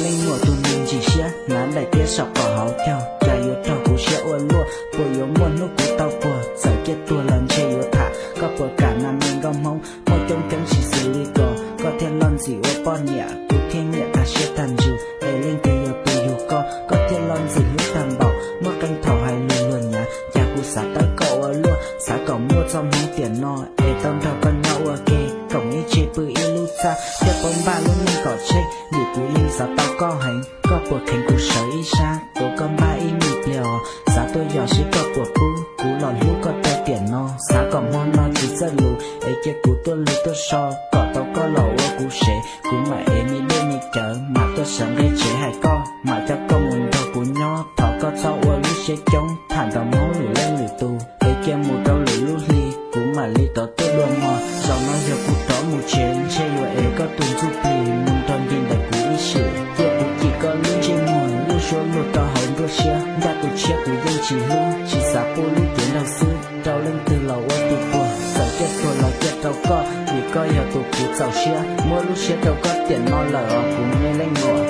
Leej muam tus neeg ntsim siab, hnav daim tiab saum qhov hauv caug, cas yuav raug kuv siab ua luaj, puas yuav muaj hnub kuv tau puag, txawm ciaj tuag los ntshe yuav tham, koj puas kam na me nkauj Hmoob, muaj coob coob tsis xws li ko, koj thiaj loj ntxim ua poj niam, kuv thiaj nyiam tag siab tag ntsws, es leej twg yog tus yug koj, koj thiaj loj ntxim hlub tag npaum, muaj qee thaum hais lus luag nyav, cas kuv xav tawb koj ua luaj, xav kom muaj txoj hmoov tiam no, es tau nrog koj nyob ua ke, koom ib tse pw ib lub txaj, thiaj paub npaj lub neej kom tsheej, vim kuv yeej xav tau koj heev, koj puas kheev kuv sawv ib sab, tuav koj npaj ib me pliag os, xav tuaj yos seb koj puas pub, kuv los hlub koj rau tiam no, xav kom hmo no tsis txawj lus, es cia kuv tuaj lug tuaj so, kom tau koj los ua kuv sev, kuv mam ev me dej me cawv, mam tuaj sawv nqe tsev hais koj, mam coj koj mus nrog kuv nyob, thov koj txhob ua lub siab coob, tham ntaus hmoob lwm leej lwm tus, es cia mus rau lwm lub hli, kuv mam li rov tuaj dua mog, zaum no yog kuv rov mus tsev, ntshe yuav ev koj tus ntsuj plig, mus nrog nce ntawm kuv ib sim, cia kuv cim koj lub ntsej muag, lub suab luag rau hauv nruab siab, ncaj tus tshiab kuv yeej tsis hlub, tsis xav pub lub cev nraug xwb, rau leej twg los ua tus puag, txawm ciaj tuag los ciaj rau koj, vim koj yog tus kuv txaus siab, muab lub siab rau koj tiam no lawm os kuv me leej muam.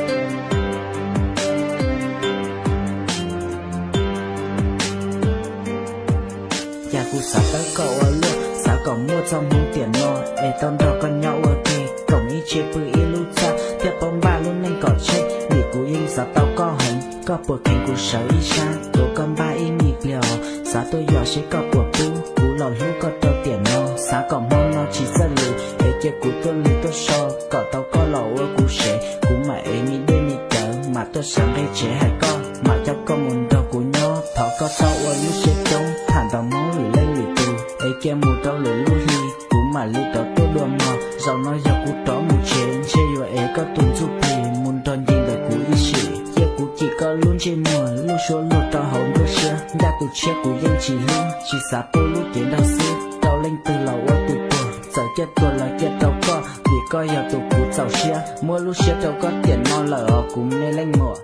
Cas kuv xav tawb koj ua luaj, xav kom muaj txoj hmoov tiam no, es tau nrog koj nyob ua ke, koom ib tse pw ib lub txaj, thiaj paub npaj lub neej kom tsheej, vim kuv yeej xav tau koj heev, koj puas kheev kuv sawv ib sab, tuav koj npaj ib me pliag os, xav tuaj yos seb koj puas pub, kuv los hlub koj rau tiam no, xav kom hmo no tsis txawj lus, es cia kuv tuaj lug tuaj so, kom tau koj los ua kuv sev, kuv mam ev me dej me cawv, mam tuaj sawv nqe tsev hais koj, mam coj koj mus nrog kuv nyob, thov koj txhob ua lub siab coob, tham ntaus hmoob lwm leej lwm tus, es cia mus rau lwm lub hli, kuv mam li rov tuaj dua mog, zaum no yog kuv rov mus tsev, ntshe yuav ev koj tus ntsuj plig, mus nrog nce ntawm kuv ib sim, cia kuv cim koj lub ntsej muag, lub suab luag rau hauv nruab siab, ncaj tus tshiab kuv yeej tsis hlub, tsis xav pub lub cev nraug xwb, rau leej twg los ua tus puag, txawm ciaj tuag los ciaj rau koj, vim koj yog tus kuv txaus siab, muab lub siab rau koj tiam no lawm os kuv me leej muam.